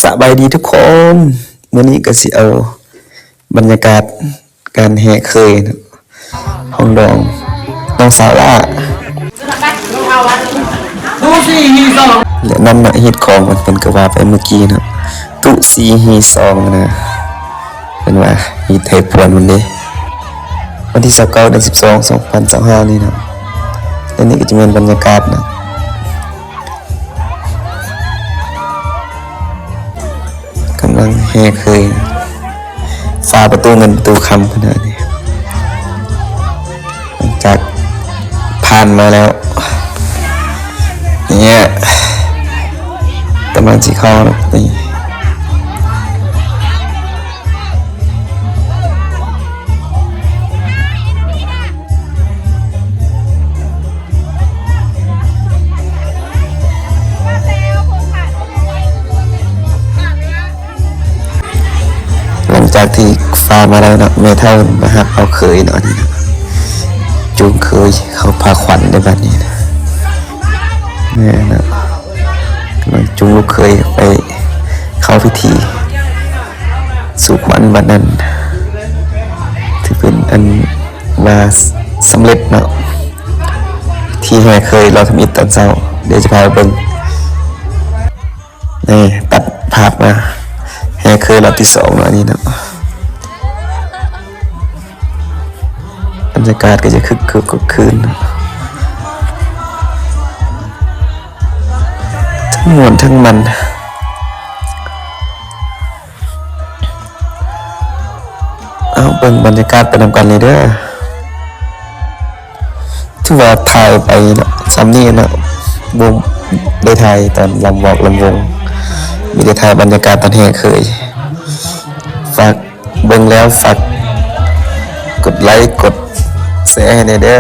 ສະບາຍດີທຸກຄົນ, ມື້ນີ້ກໍຊິເອົາບັນຍາກາດການແຫ່ເຂີຍເນາະ ຂອງນ້ອງ ນ້ອງສາວຫຼ້າ ແລະ ນຳເນາະ ຮີດຂອງເພິ່ນ ເພິ່ນກໍວ່າໄປເມື່ອກີ້ເນາະ ຕຸສີ່ຮີສອງນະ ເພິ່ນວ່າຮີດໃຫ້ພວນມັນເດ້ ວັນທີຊາວເກົ້າ ເດືອນສິບສອງ ສອງພັນຊາວຫ້ານີ້ເນາະ ແລະ ນີ້ກໍຈະແມ່ນບັນຍາກາດເນາະ. ກຳລັງແຫ່ເຂີຍຝາປະຕູເງິນປະຕູຄຳພຸ້ນນະນີ້ ຫຼັງຈາກຜ່ານມາແລ້ວ ເນີ້ຍ ກຳລັງຊິເຂົ້າແລ້ວນີ້. ຫຼັງຈາກທີ່ຝາມາແລ້ວເນາະ ແມ່ເຖົ້າມາຮັບເອົາເຂີຍເນາະ ອັນນີ້ເນາະ ຈູງເຂີຍເຂົ້າພາຂວັນໃນບັດນີ້ນະ ແມ່ນເນາະ ກຳລັງຈູງລູກເຂີຍໄປເຂົ້າພິທີສູ່ຂວັນບັດນັ້ນ ຖືເປັນອັນວ່າສຳເລັດເນາະ ທີ່ແຫ່ເຂີຍລອບທຳອິດຕອນເຊົ້າ ດຽວຈະພາໄປເບິ່ງ ນີ້ ຕັດພາບມາແຫ່ເຂີຍລອບທີສອງເນາະ ອັນນີ້ເນາະ ບັນຍາກາດກໍຈະຄຶກຄື້ນ ຄຶກຄື້ນ ທັງມ່ວນທັງມັນ. ເອົາ ເບິ່ງບັນຍາກາດໄປນຳກັນເລີຍເດີ ຖືວ່າຖ່າຍໄປເນາະ ສ່ຳນີ້ເນາະ ບໍ່ໄດ້ຖ່າຍຕອນລຳວອກລຳວົງ ມີແຕ່ຖ່າຍບັນຍາກາດຕອນແຫ່ເຂີຍ ຝາກ ເບິ່ງແລ້ວຝາກກົດໄລກົດແຊໃຫ້ແດ່ເດີ.